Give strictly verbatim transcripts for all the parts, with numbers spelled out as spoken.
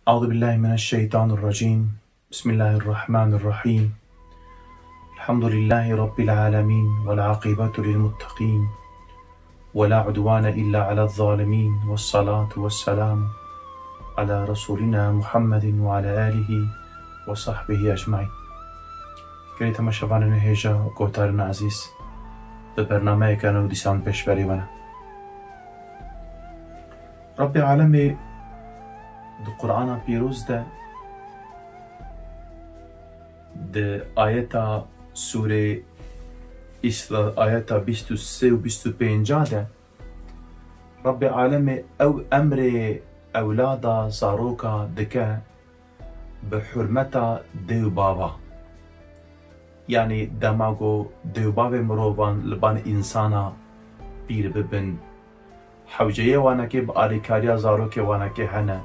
أعوذ بالله من الشيطان الرجيم. بسم الله الرحمن الرحيم. الحمد لله رب العالمين والعاقبة للمتقين ولا عدوان إلا على الظالمين والصلاة والسلام على رسولنا محمد وعلى آله وصحبه أجمعين. Gelê temaşevanên hêja û guhdarên ezîz, bi bernameyeke nû dîsan pêşberî we ne. Rabbê Alemê di Qur'ana Pîroz de, di ayeta Sûrê Îsra, ayeta bîst û sê û bîst û pênca de, Rabbê Alemê ew emrê ewlada, zaroka dike bi hurmeta dê û bava. Yanî dema ku dê û bavê mirovan li ban însana pîr bibin, hewceyê wanekê bi alîkariya zarokê wanekê hene.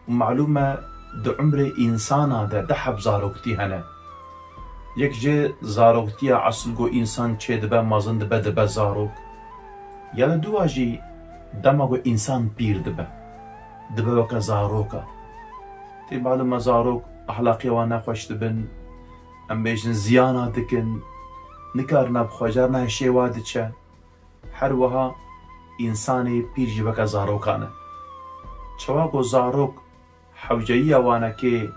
Û malûm e, di umrê însana de du heb zaroktî hene. Yek jê zaroktiya esil ku însan çêdibe, mezin dibe, dibe zarok. Ya li dû jî dema ku însan pîr dibe, dibe weke zaroka. Tê malûm e, zarok ehlaqê wan nexweş dibin, em bêjin ziyana dikin, nikarine bi xwe, carna hişê wa diçe. Her wiha însanê pîr jî weke zarokan e. Çawa ku zarok hewceyiya wanekê,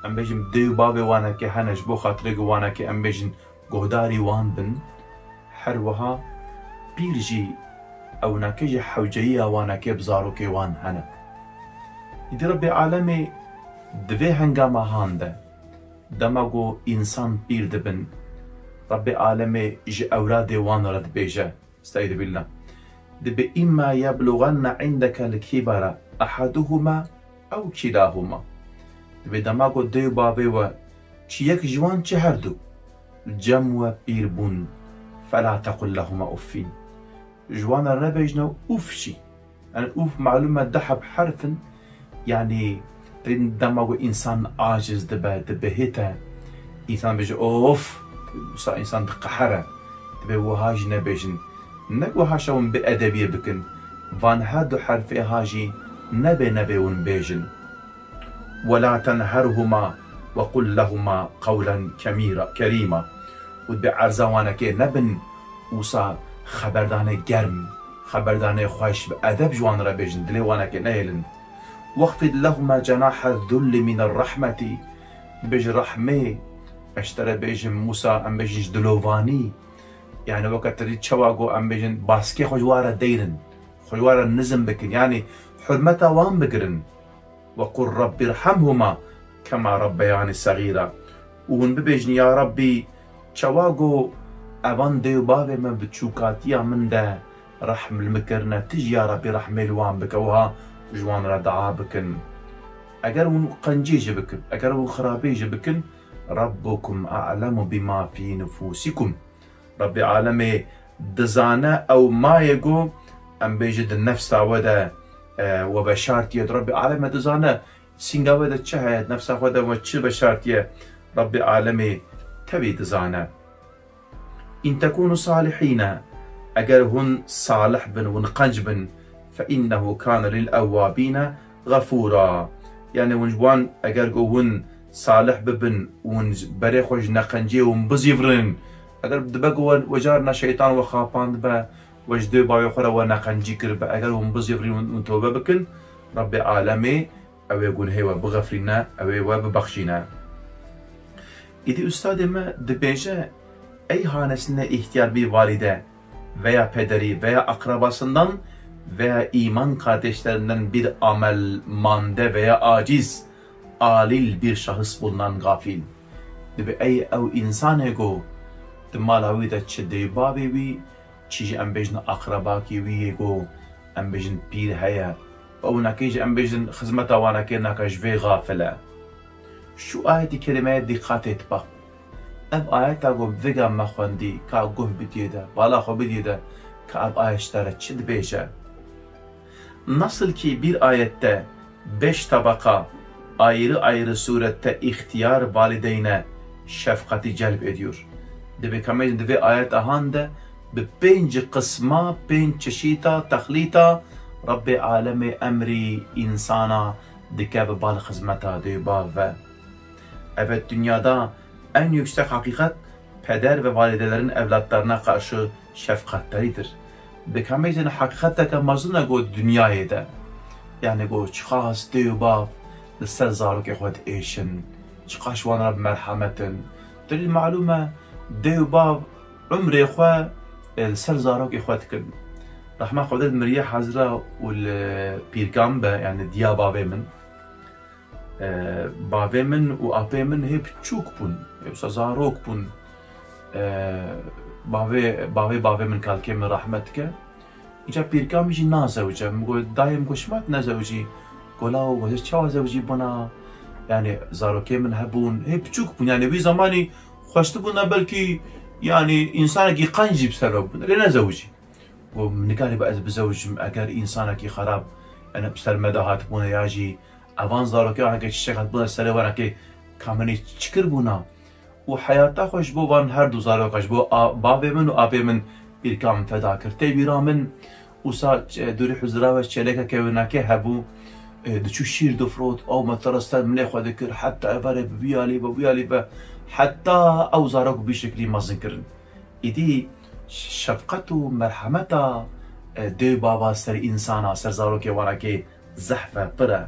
em bêjin dê û bavê wanekê hene, ji bo xatirê ku wanekê, em bêjin, guhdarî wan bin, her wiha pîr jî ewnekê ji hewceyiya wanekê bi zarokê wan hene. Îdî Rebbê Alemê di vê hengama han de, dema ku însan pîr dibin, Rebbê Alemê ji ewladê wan re dibêje, Estaizu billah. Dibe, "Imma yeblughanne indeke l-kibara ahaduhuma ew kilahuma." Dibe, dema ku dê û bavê we, çi yek ji wan çi her du, li cem we pîr bûn, "fela tekul lehuma uffin." Ji wan re nebêjne ûf jî. Yani ûf malûm e du heb herf in, Yanî, dema ku însan aciz dibe, dibihête, însan bêje, "Of!" Wisa însan diqehere. Dibe wiha jî nebêjin. Ne ku haşa hûn bi edebiyê bikin. Van her du herfê ha jî nebê, nebê hûn bêjin. "Wela tenherhuma ve qul lehuma qewlen kemîra-, kerîma." Û bi erza wanekê nebin, wisa xeberdanê germ, xeberdanê xweş bi edeb ji wan re bêjin, dilê wanekê nehêlin. "Wexfid lehuma cenahe zulli mine rehmetî." Bêj rehmê, ez ji te re bêjim, Mûsa, em bêjin ji dilovanî. Yani weke te dî çawa got, em bêjin baskê xwe ji wan re deynin. Xwe ji wan re nizm bikin. Yani hurmeta wan bigirin. "Ve qul Rabbi rhamhuma kema rabbeyani sagira." Û hûn bibêjin, "Ya Rabbî, çawa ku evan dê û bavê me bi çûkatiya min de rehm li min kirine, tu jî ya Rabbî rehmê li wan bike." Wiha ji wan re dua bikin. Eger hûn qencî jî bikin, eger hûn xirabî jî bikin, "Rabbukum a'lemu bima fî nufûsikum." Rabbê Alemê dizane ew mayê ku em bêjin di nefsa we de, e, we veşartiye. Rabbê Alemê dizane sînga we de çi heye, nefsa xwe de we çi veşartiye. Rabbê Alemê tevî dizane. "In tekûnû salihîne", eger hûn salih bin, hûn qenc bin, "fe innehu kâne lil ewwabîne gafûra." Yani hûn ji wan, eger ku hûn salih bibin, hûn berê xwe ji neqenciyê hûn bizîvirin. Eger dibe ku we, we carna şeytan we xapand be, we ji dê bavê xwe re we neqencî kiribe, eger hûn bizîvirîn, hûn, hûn tewbe bikin, Rabbê Alemê ew ê gunehê we bixefrîne, ew ê we bibexşîne. Îdî ustadê me dibêje, ey hanesine ihtiyar bir valide veya pederi veya akrabasından veya iman kardeşlerinden bir amel mande veya aciz, alil bir şahıs bulunan gafil. Dibe ey ew insanê ku di mala wî de çi dê bavê wî, çi jî em bêjin aqrebakî wî yê ku em bêjin pîr heye. Ew nekê jî em bêjin xizmeta wan nekê nake ji vê gafil e. Şu ayetî kerîmeye dîqatê tipa. Ev ayeta ku vêga me xwendî, ka guh bidiyê de, bala xwe bidiyê de, ka ev ayet ji te re çi dibêje? Nasıl ki bir ayette beş tabaka ayrı ayrı surette ihtiyar valideyne şefkati celp ediyor. Dibe ka me di vê ayeta han de bi pênc qisma, pênc çeşîta, texlîta Rabbê Alemê emrî însana dike bi bal xizmeta dê û bav ve. Evet, dünyada en yüksek hakikat peder ve validelerin evlatlarına karşı şefkatleridir. Dikemê jî hakikat dike mezin e ku dinyayê de. Yani ku çiqas dê û bav li ser zarokê xwe diêşin, çiqas ji wan re bi merhemet in. Dilî malûm e, dê û bav umrê xwe, e, li ser zarokê xwe dikin. Rehma Xwedê li miriyê hazira û li pîrka min be, yani diya bavê min. E, bavê min û apê min hê piçûk bûn, hê wisa zarok bûn. E, bavê, bavê bavê min kalkê min rahmet dike. Îca pîrka min jî nazewce. Min got, dayê min got, çima tu nezewicî? Got, lawo, got, çawa zewicî bûna? Yani zarokê min hebûn, hê piçûk bûn. Yani wî zemanî xwestibûna belkî, yani, însanekî qenc jî bi ser ve bûn. Lê nezewicî. Got, min nikarîba ez bizewicim, eger însanekî xerab, yani, bi ser me de hatibûna ya jî evan zarokê anekê çiçek hatibûna serê wanekê, ka min ê çi kiribûna? Û heyata xwe ji bo van her du zaroka, ji bo a-, bavê min û apê min pîrka min feda kir. Tê bîra min, wisa, e, dûrî huzura ve çêleke kewênakê hebû, e, diçû şîr difrot, ew metela ser milê xwe dikir, heta ev erê bi vî alî ve, vî alî ve, heta ew zarok bi vî şeklî mezin kirin. Îdî şefqet û merhemeta, e, dê û bava ser însana, ser zarokê wanekê zehf e, pir e.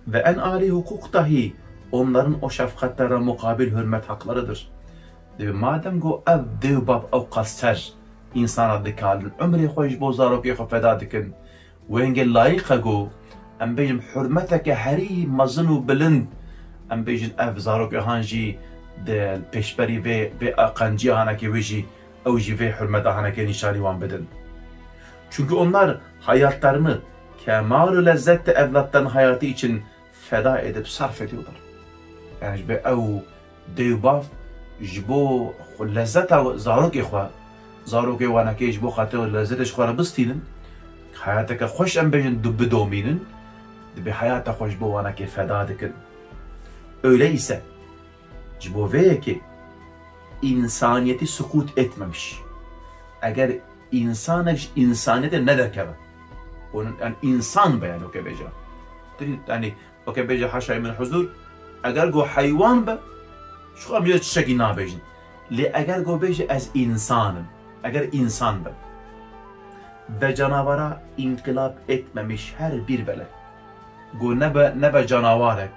Ve en alî hukuk dahi onların o şefkatlere mukabil hürmet haklarıdır. Dibê madem ku ev dê û bav ew qas ser însana dikalin, umrê xwe ji bo zarokê xwe feda dikin, wê hingê layîq e ku em bêjin hurmeteke herî mezin û bilind, em bêjin ev zarokê han jî di pêşberî vê, vê qenciya hanekê wê jî ew jî vê hurmeta hanekê nîşanî wan bidin. Çünkü onlar hayatlarını kemal û lezzet evlatlarının hayatı için feda edip sarf ediyorlar. Yani ji bo ew dê û bav ji bo xwe lezzeta zarokê xwe, zarokê wanekê ji bo xatirê lezzetê ji xwe re bistînin, heyateke xweş em bêjin du-, bidomînin, dibê heyata xwe ji bo wanekê feda dikin. Öyle ise, ji bo vê yekê însaniyetî sukût etmemiş. Eger însanek ji însaniyetê nedekeve, onun, yani însan be, yani weke bêje. Dirî, yani weke bêje haşayê min huzur, eger go heywan be, ji xwe em jê tiştekî nabêjin. Lê eger go bêje ez însan im, eger însan be, ve canavara inkılap etmemiş her bir bele. Go nebe, nebe canavarek,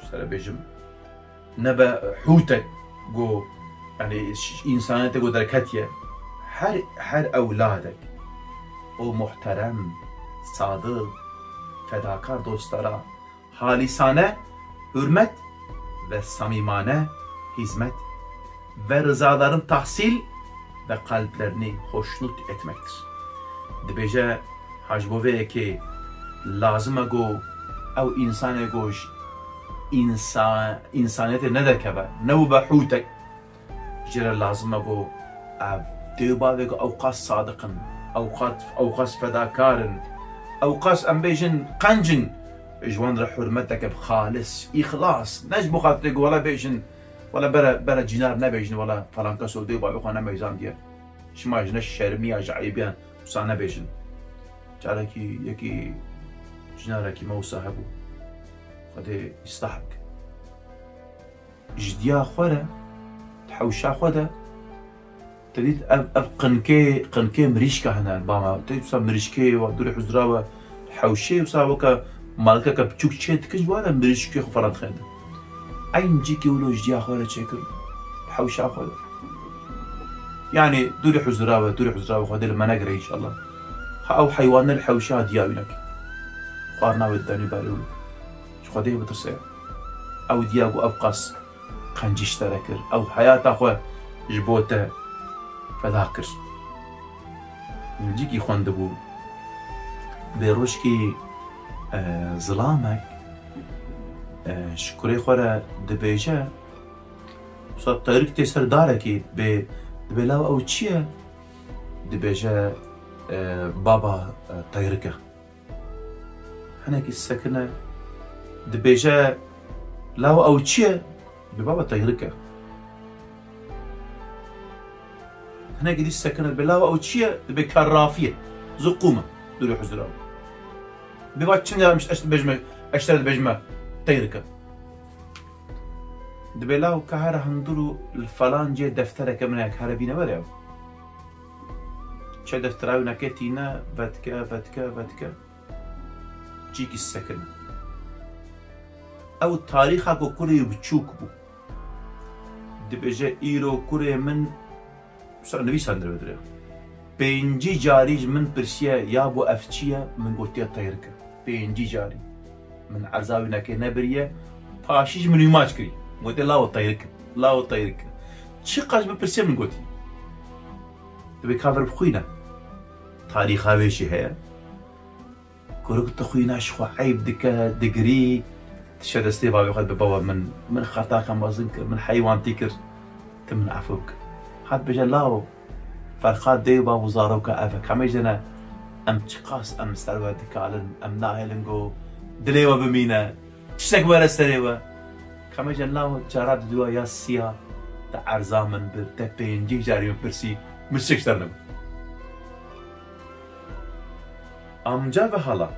işte bêjim, nebe hûtek ku, yani, ş-, însaniyetê ku derketiye, her, her ewladek o muhterem, sadık, fedakar dostlara halisane hürmet ve samimane hizmet ve rızaların tahsil ve kalplerini hoşnut etmektir. Dibêje, ha ji bo vê yekê lazim e ku ew însanê ku ji însa-, însaniyetê nedekeve, ne û be hûtek, jê re lazim e ku ev dê û bavê ku ew qas sadiq in, ew qas, ew qas fedakar in, ew qas em bêjin qenc in, ji wan re hurmeteke bi xalis, îxlas, ne ji bo xatirê ku wela bêjin, wela bere, bere cînar nebêjin, wela falan kes û dê û bavê xwe nemeyzandiye. Şima ji ne şermiya, ji eybiyan wisa nebêjin. Carekî yekî cînarekî me wisa hebû. Xwedê îslah bike. Ji diya xwe re, di hewşa xwe de, te dît ev, ev qinkê, qinkê mirîşka hene ba me. Te dît wisa mirîşkê wa dûrê huzura we, hewşê wisa weke malkeke piçûk çê dikin, ji wan re mirîşkê xwe falan dixêne. Eyn cîkê wilo ji diya xwe re çêkir, hewşa xwe de. Yani dûrê huzura we, dûrê huzura we, Xwedê li me negire înşallah. Ha ew heywanê li hewşa diya wî neke. Xwarina wê didanî berê wilo. Ji Xwedê bitirse. Ew diya ku ev qas qencî ji te re kir. Ew heyata xwe ji bo te feda kir. Min cîkî xwendibû. Bêrojkî, e, zilamek, e, ji kurê xwe re dibêje, wisa teyrik tê ser darekî, dibê, dibê law ew çi ye? Dibêje, e, baba, e, teyrik e. Hinekî sekine, dibêje, law ew çi ye? Dibê baba teyrik e. Hinekî dî sekine, dibê law ew çi ye? Dibê kerrafî ye. Ziqûm e. Dûrê huzura. Dibê va çinga em, ez dibêjime, Ez ji te re dibêjim me, teyrike. Dibê law ka here hundir û li falan cê deftereke min heye, ka here bîne were ew. Çe deftera wî neke tîne, vedike, vedike, vedike. Cîkî sekine. Ew tarîxa ku kurê wî biçûk bû. Dibêje, îro kurê min, wisa nivîsandine vê derê. Pêncî carî ji min pirsiye, ya bo ev çi ye? Min gotiye, teyrike. Pêncî carî. Min erza wî neke nebiriye. Paşî ji min wî maç kirî. Gotiye, lawo teyrik, lawo teyrik. Çiqas bipirsiye min gotî. Dibê ka vir bixwîne. Tarîxa wê jî heye. Kurik dixwîne, ji xwe eyb dike, digirî, dişe destê bavê xwe, dibê, bava min, min xetaka mezin kir, min heywantî kir, tu min efû bike. Hat bêje, lawo, ferqa dê û bav û zaroka ev e. Ka em bêjine, em çiqas em ser we dikalin, em nahêlin ku dilê we bimîne, tiştek were serê we. Ka em bêjin, lawo, cara diduya ya siya te erza min bir, te pêncî carî min pirsî, min şik ser nebû. Amca ve hala,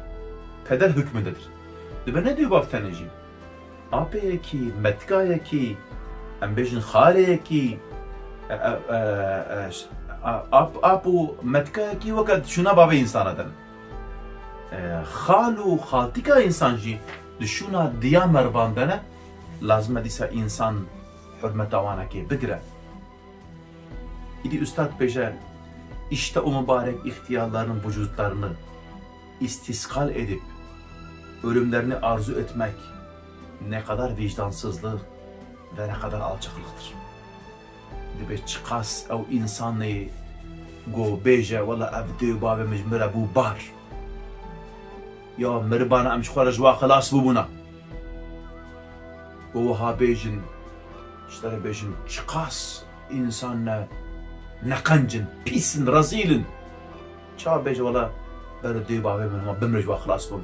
peder hukmindedir. Dibe ne dê û bav tenê jî. Apê yekî, metka yekî, em bêjin xalê yekî, e, e, e, e, ş-, a-, ap, ap û metka yekî weke şûna bavê însana de ne. E, xal û xaltika însan jî di şûna diya mervan de ne, lazim e dîsa însan hurmeta wanekê bigire. Îdî ustad bêje, işte o mübarek ihtiyarların vücutlarını istisqal edip ölümlerini arzu etmek ne kadar vicdansızlık ve ne kadar alçaklıktır. Dibê çiqas ew însanê ku bêje, wela ev dê û bavê min ji min re bû bar. Ya miribana em ji xwe re ji wa xilas bûbûna. Ku wiha bêjin, ji te re bêjin, çiqas însan ne, neqenc in, pîs in, rezîl in. Ça bêje, wela ber dê bavê min hema bimre ji wa xilas bûm.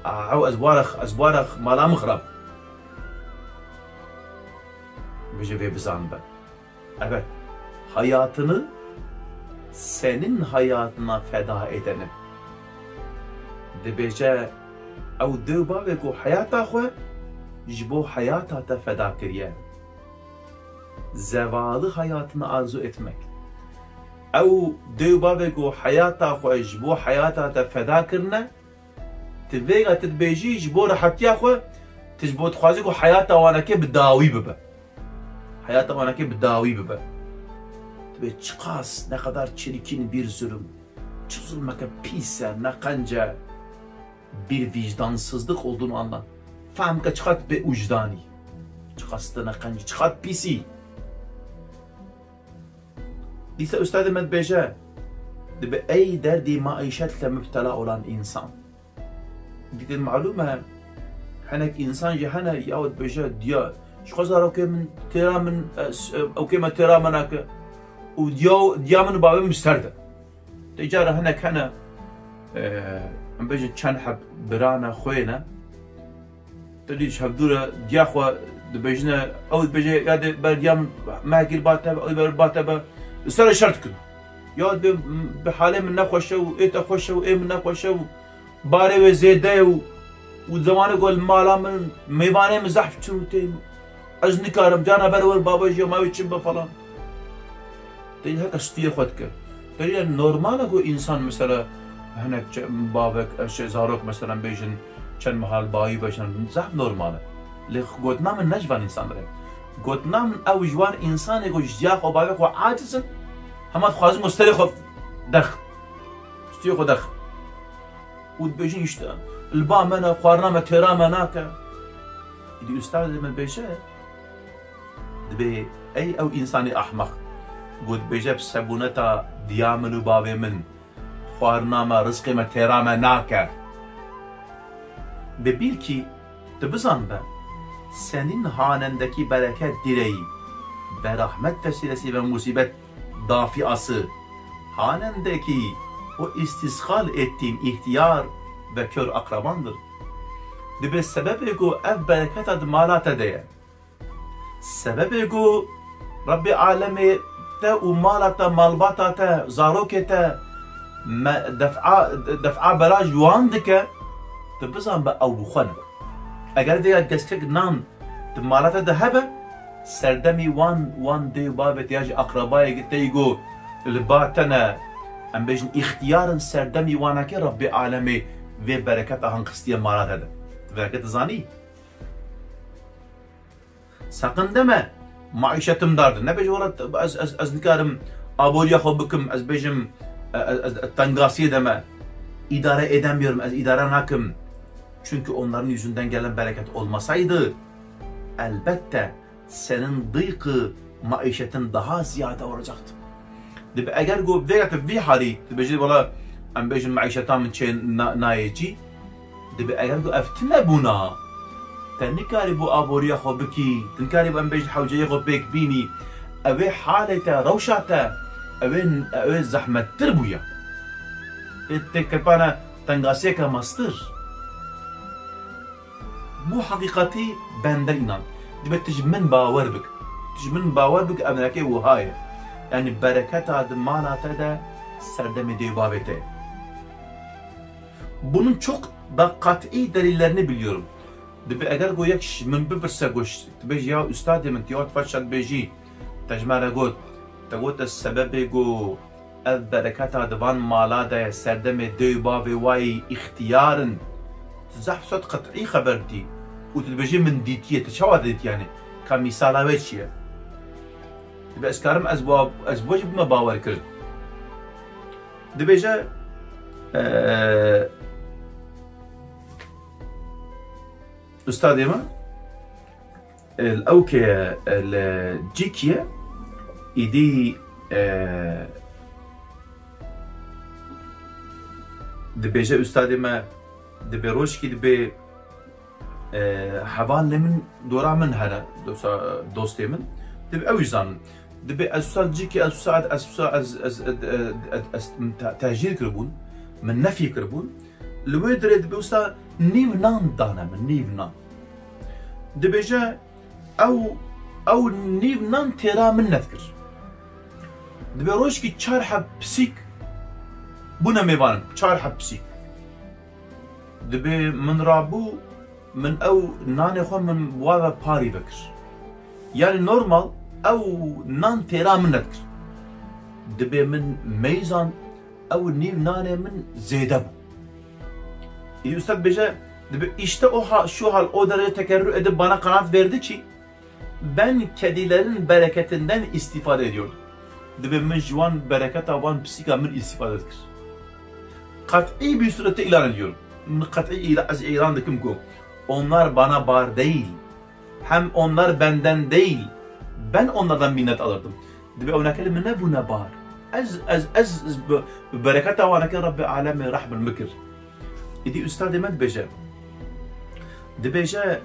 A, ew ez ware, ez ware mala min xirab. Bêje vê bizan be. Evet, hayatını senin hayatına feda edene. Dibêje, ew dê û bavê ku heyata xwe ji bo heyata te feda kiriye. Zevalı hayatını arzu etmek. Ew dê û bavê ku heyata xwe ji bo heyata te feda kirine, tu vêga tu dibêjî ji bo rehetiya xwe, tu ji bo dixwazî ku heyata wanekê bi dawî bibe. Heyata wanekê bi dawî bibe. Dibê çiqas, ne kadar çirkin bir zulüm. Çi zulmeke pîs e, ne qenc e. Bir vicdansızlık olduğunu anla. Fehm ke çiqas bê wijdanî. Çiqas te ne qenc, çiqas pîsî. Dîsa ustadê me dibêje, dibê ey derdî maîşetle müptela olan insan. Dîtin malûm e, hinek însan jî hene, ya dibêje, diya, ji xwe zarokê min, têra min, e, s-, e, ewkê me têra me nake. Û diya, diya min û bavê min bi ser de. Tê cara hinek hene, e, em bêjin çend heb birane xwê ne. Tu dî ji hevdû re diya xwe dibêjine, ew dibêje, ya dê ber diya min mehekî li ba te be, ew ber li ba te be. Li ser re şer dikin. Ya dê bi halê min nexweş e û ê te xweş e û ê min nexweş e û barê wê zêde ye û, û zemanê ku li mala min mêvanê min zehf çin û tên. Ez nikarim, cana ber wer baba jî ma wê çi be falan. Te heke stûyê xwe dike. Te ya normal e ku însan mesela hinek çe-, bavek, e, şey, zarok mesela bêjin çend mehal bayî veşan, zaf normal e. Lê gotina min ne ji van însan re. Gotina min ew ji wan însanê ku ji ya xwe bavê xwe aciz in, hema dixwazin ku serê xwe derxin. Stûyê xwe derxin. Û dibêjin işte, li ba me ne, xwarina me têra me nake. Îdî ustadê me dibêje, dibê, ey ew însanê ahmaq, ku dibêje bi sebûneta diya min û bavê min, xwarina me, rizqê me têra me nake. Bi bîlkî tu bizan be, senin hanendeki bereket direği ve rahmet vesilesi ve musibet dafiası hanendeki o istisqal ettiğin ihtiyar ve kör akrabandır. Dibê sebebê ku ev bereketa di mala te de ye. Sebebê ku Rebbê alemê te û mala te, malbata te, zarokê te me-, def'a, def'a bela ji wan dike, tu bizan be ew bi xwe ne. Eger vêya deskek nan di mala te de hebe, serdemî wan, wan dê û bavê te ya jî aqrebayê te yî ku li ba te ne, em bêjin îxtiyar in, serdemî wana ke Rebbê alemê vê bereketa han xistiye mala te de. Veke dizanî? Seqin deme, maîşetim dar de. Nebêje, "Wala ez, ez, ez nikarim aboriya xwe bikim", ez bêjim, e, e, ez tengasiyê de me. "İdare edemiyorum, ez idare nakim." Çünkü onların yüzünden gelen bereket olmasaydı, elbette senin dıyk-ı maişetin daha ziyade olacaktı. Dibe eger ku vêya te vî halî, dibêjî, "Wala em bêjin maîşeta min çê na-, nayê cî." Dibe eger ku ev tune bûna, te nikarî bû aboriya xwe bikî, te nikarî bû em bêjin hewceyê xwe pêk bînî, ew ê halê te, rewşa te, ew ê, ew ê zehmettir bûye. Ê têkepana tengasiyeke mestir. Bu hakîkatî benden înan. Dibe tu ji min bawer bik. Tu ji min bawer bik, ev neke wiha ye. Yani bereketa di mala te de serdemê dê û bavê te ye. Bunun çok da kat'î delillerini biliyorum. Dibe eger go yek ji min bipirse, go ş-, dibêje, "Ya ustadê min, tu ya difa çi dibêjî? Te ji me re got, te got ez sebebê go ev bereketa di van mala de ye, serdemê dê û bavê wayî îxtiyar in. Tu zehf sed qet'î xeber dî û tu dibêjî min dîtiye, tu çawa dîtiye yani? Ka mîsala wê çi ye?" Dibe ez karim ez bo, ez bo jî bime bawer kir. Dibêje, e, ustadê me, Li ewkê ye, li cîkiyê, îdî, e, dibêje ustadê me, dibê rojkî dibê, e, hevalê min dora min hene, dosa-, dostê min, dibê ew jî zanin. Dibê ez wisa cîkî, ez wisa, ez wisa, ez, ez, ez, ez, ez te-, tehcîr kiribûn, min nefî kiribûn. Li wê dirê dibê wisa nîv nan dane min, nîv nan. Dibêje, ew, ew nîv nan têra min nedikir. Dibê rojkî çar heb pisîk bûne mêvanim, çar heb pisîk. Dibê min rabû, min ew nanê xwe min wa ve parî vekir. Yani normal ew nan têra min nedikir. Dibê min meyzan ew nîv nanê min zêde bû. Î ustad bêje, dibe işte o ha-, şu hal o derece tekerrür edip bana kanaat verdi ki ben kedilerin bereketinden istifade ediyordum. Dibe min ji wan bereketa wan pisîka min istifade dikir. Kat'î bir surette ilan ediyorum. Min kat'î ila-, ez îlan dikim ku onlar bana bar değil. Hem onlar benden değil, ben onlardan minnet alırdım. Dibe ewneke li min nebûne bar. Ez, ez, ez, ez bi, bi bereketa waneke Rabbê alemê rehm min bikir. Îdî ustadê me dibêje. Dibêje,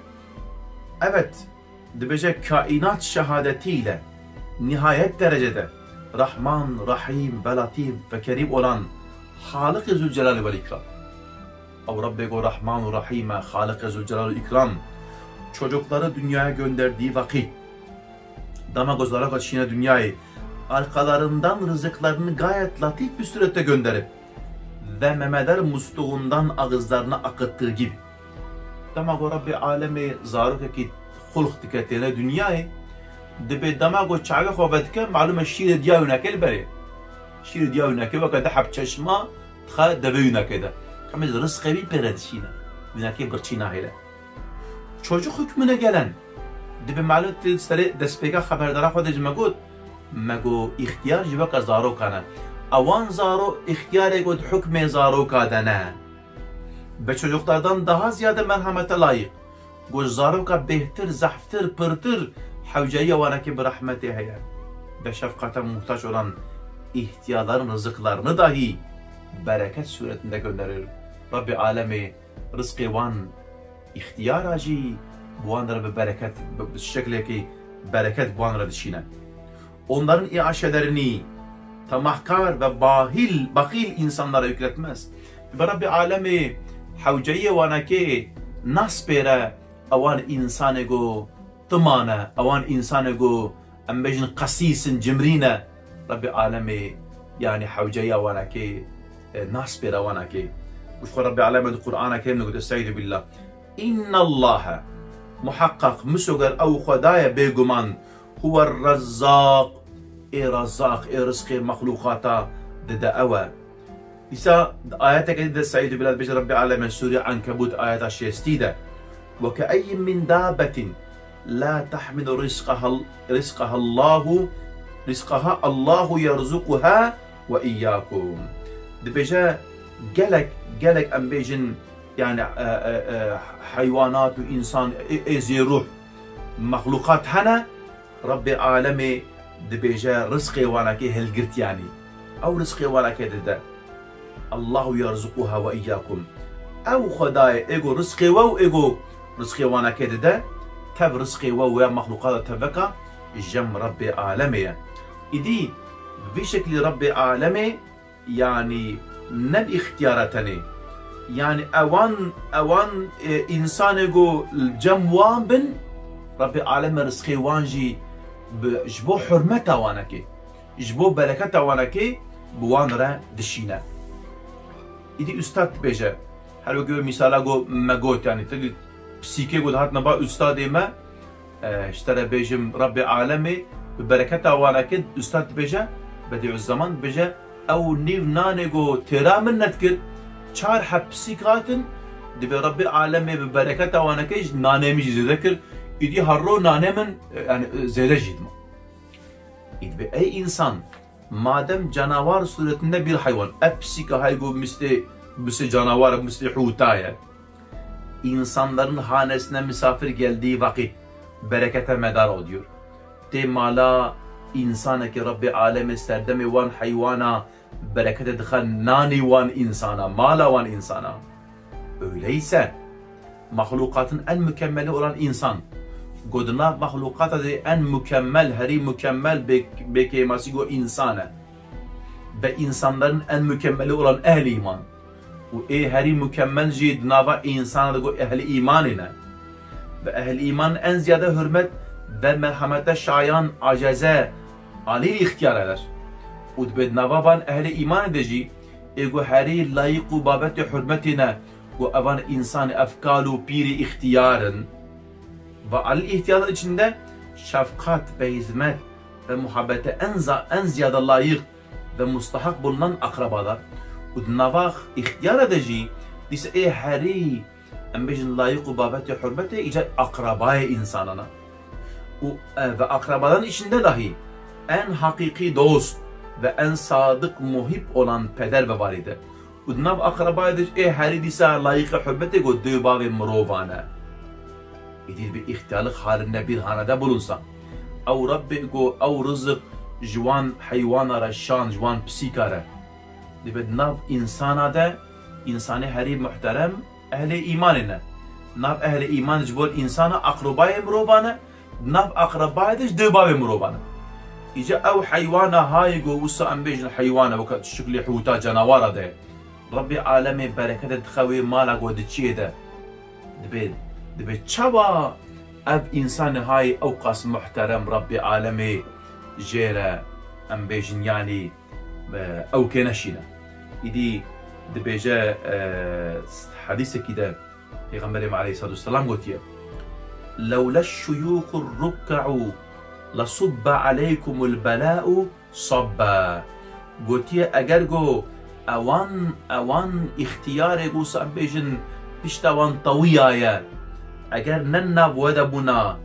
evet, dibêje kainat şehadetiyle nihayet derecede Rahman, Rahim ve Latif ve Kerim olan Halık-ı Zülcelal vel İkram. Ew Rebbê ku Rehman û Rehîm e, Xaliqê Zülcelal û Îkram, çocukları dünyaya gönderdiği vakit, dema ku zaroka dişîne dinyayê, arkalarından rızıklarını gayet latif bir surette gönderip ve memedar musluğundan ağızlarına akıttığı gibi. Dema ku Rebbê alemê zarokekî xulq dike têne dinyayê, dibê dema ku çavê xwe vedike, malum e şîrê diya wînekê li berê. Şîrê diya wînekê weke di heb çeşma dixe devê wînekê de. Hemî rizqê wî pê re dişîne. Wînekê birçî nahêle. Çocuk hükmüne gelen. Dibê malum tu serê destpêka xeberdara xwe de ji me got, me got, îxtiyar jî weke zarokan e. Ewan zaro-, îxtiyarê got hukmê zaroka de ne. Ve çocuklardan daha ziyade merhamete layık. Got zaroka bêhtir, zehftir, pirtir, hewceriya wanekê bi rehmetê heye. Ve şefkate muhtaç olan ihtiyarların rızıklarını dahi bereket suretinde gönderir. Rabbê alemê rizqê wan ihtiyara jî bi wan re bi bereket, bi, bi şeklekî bereket bi wan re dişîne. Onların iaşelerini tamahkar ve bahil, bakil insanlara yükletmez. Ve Rabbê alemê hewceyê wanekê naspêre ewan insanê go timan e, ewan insanê go em bêjin qesîs in, cimrî ne. Rabbê alemê, yani hewceya wanekê, e, naspêre wanekê. Û ji xwe Rabbê alemê di Qur'ana Kerîm de got, Estaizu billah. Innallahe, muheqqeq, misoger ew Xweda ye, bêguman, huwer rezzaq, ê rezzaq, ê rizqê mexlûqata dide ew e. Îsa di ayeteke dî de Seîd Bilal dibêje, Rebbê Alemê, Sûrê Enkebût, ayeta şêstî de, "Ve ke'eyyin min dabbetin la tahmilu rizqaha, rizqaha Allahu, rizqaha Allahu yerzuquha ve iyyakum." Dibêje, gelek, gelek em bêjin, yani, e, e, e, heywanat û însan, ê, ê zêrûh, mexlûqat hene, Rebbê Alemê dibêje rizqê wanakê hilgirtiyanî. Ew rizqê wanakê dide. Allahu yerzuquha ve iyyakum. Ew Xwedayê ê ku rizqê we û ê ku rizqê wanakê dide, tev rizqê we û ya mexlûqata teveka ji cem Rebbê Alemê ye. Îdî, bi vî şeklî Rebbê Alemê, yanî ne bi îxtiyara tenê. Yanî ewan, ewan, e, însanê ku li cem wan bin, Rebbê Alemê rizqê wan jî bi, ji bo hurmeta wanekê, ji bo bereketa wanekê bi wan re dişîne. Îdî ustad dibêje, her wekî wê mîsala ku me got, yanî tevî pisîkê ku dihat nava ustadê me, e, ji te re bêjim, Rebbê Alemê bi bereketa wanekê, ustad dibêje, Bedîuzzeman dibêje, ew nîv nanê ku têra min nedikir, çar heb pisîk hatin, dibê Rebbê Alemê bi bereketa wanekê ji nanê min jî zêde kir, îdî her ro nanê min, e, yani, e, zêde jî dima. Îdî dibê, ey însan, madem canawar sûretinde bir hayvan, ev pisîka hay ku mislê, mislê canawar, mislê hûta ye. İnsanların hanesine misafir geldiği vakit berekete medar oluyor. Tê mala însanekî Rebbê Alemê serdemê wan heywana berekete dixe nanî wan însana, mala wan însana. Öyleyse mahlukatın en mükemmeli olan insan, ku di nav mahlukata de en mükemmel, herî mükemmel bê, bê kêmasî ku însan e. Ve insanların en mükemmeli olan ehli iman. Û ê herî mükemmel jî di nava însanan de ku ehli îmanê ne. Ve ehli îman en ziyade hürmet ve merhamete şayan, aceze, alî îxtiyar eder. Û dibê di nava van ehli îmanê de jî ê ku herî layîq û babetê hurmetê ne, ku evan însanê efkal û pîrê îxtiyar in. Ve alî îxtiyar içinde şefqat ve hizmet ve muhabbete en za-, en ziyade layîq ve mustahak bulunan akrabalar. Û di nava îxtiyara de jî dîsa ê herî, em bêjin, layîq û babetê hurmetê îcar akrabayê însanan e. Û, e, ve akrabadan içinde dahi en hakiki dost ve en sadık muhib olan peder ve valide. Û di nav akrabayê de ê herî dîsa layîqê hurmetê ku dê û bavê mirovan e. Îdî bi îxtiyarlık halinde bir hanede bulunsa. Ew Rebbê ku ew rizik ji wan heywana re şand, ji wan pisîka re. Dibe di nav însana de, însanê herî muhterem, ehlê îmanê ne. Nav ehlê îman ji bo însana aqrobayê mirovan e, nav aqrebayê de ji dê û bavê mirovan e. Îca ew heywana hayê ku wisa em bêjin heywana, weke şiklê hûta, canawara de. Rebbê alemê berekete dixe wê mala ku diçiyê de. Dibê, dibê çawa ev însanê hayê ew qas muhterem Rebbê alemê jê re, em bêjin, yanî, e, ew kê neşîne. Îdî dibêje, e, hedîsekî de Pêxemberê me aleyhissalatu vesselam gotiye, "Lewle şuyûxu rukke'û lesubbe aleykumul belâ'u sabbe." Gotiye, eger go ewan, ewan îxtiyarê go, wisa bêjin, pişta wan tewiyaye, eger ne nav we de bûna,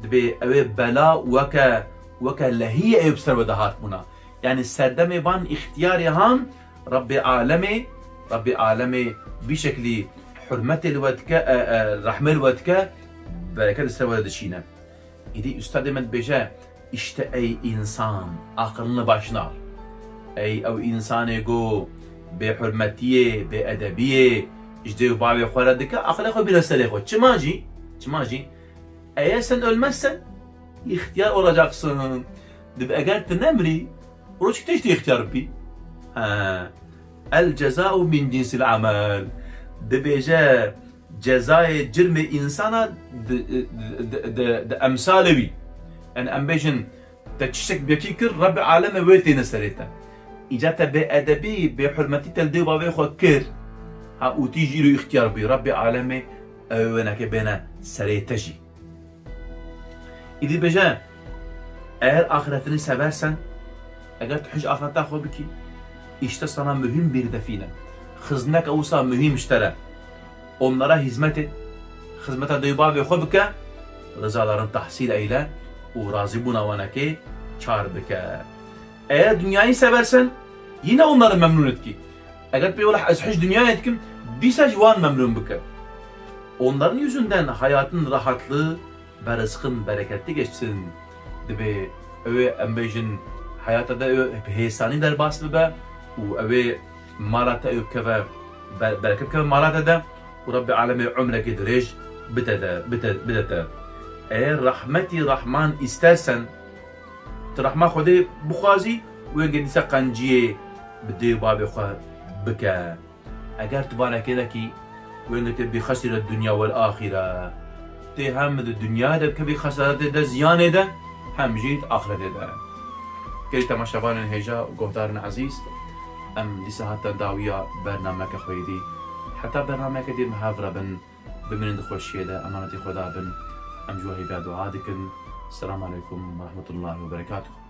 dibê ew ê bela weke, weke lehiyê ew bi ser we de hatbûna. Yani serdemê van îxtiyarê han, Rebbê alemê, Rebbê alemê vî şeklî hurmetê li we dike, e, e, rehmê li we dike, bereket li ser we dişîne. Îdî ustadê me dibêje, işte ey insan, aklını başına al. Ey ew însanê go bêhurmetiyê, bêedebiyê ji dê û bavê xwe re dike, aqilê xwe bîne serê xwe. Çima jî, çima jî, eğer sen ölmezsen, ihtiyar olacaksın. Dibê eger tu nemirî, rojek tê jî tu ihtiyar bî. He. El cezau min cinsil amel. Dibêje cezayê cirmê însana di, di, di, di, di emsalê wî. Yani em bêjin, te tiştek bi yekî kir, Rebbê alemê wê têne serê te. Îca te bêedebî, bêhurmetî te li dê û bavê xwe kir. Ha, û tî jî îro îxtiyar bûyî. Rebbê alemê ew ê wenekê bêne serê te jî. Îdî bêje, eger axiretini seversen, eger tu hîç axireta xwe bikî, işte sana mühim bir define. Xizmeke wisa muhîm ji te re. Onlara hizmet et. Xizmeta dê û bavê xwe bike, rizaların tahsil eyle û razîbûna wanekê çar bike. Eğer dünyayı seversen, yine onları memnun et ki. Eger pê wela ez hîç dünyayê dikim, dîsa ji wan memnun bike. Onların yüzünden hayatın rahatlığı ve rızkın bereketli geçsin. Dibê ew ê, em bêjin, heyata de ew bi hêsanî derbas bibe û ew ê mala te ew bikeve, ber-, bereket bikeve mala te de û Rabbê Alemê umrekî dirêj bide de, bide, bide te. Eğer rahmetî Rahman istersen, tu rehma Xwedê bixwazî, wê dîsa qenciyê bi dê û bavê xwe bike. Eger tu barekê de kî, wê dîsa bî xesîre dunya wel axîre. Tê hem di dunya de bikevî xesaretê de, ziyanê de, hem jî di axretê de. Gelî temaşevanên hêja, guhdarên ezîz, em dîsa hatin dawiya bernameke xwe yê dî. Heta bernameke dî em hev re bin, bimînin di xweşiyê de, emanetê Xweda bin. Em ji we hêviya dua dikin. Selamu aleykum ve rahmetullahi ve berekatuhu.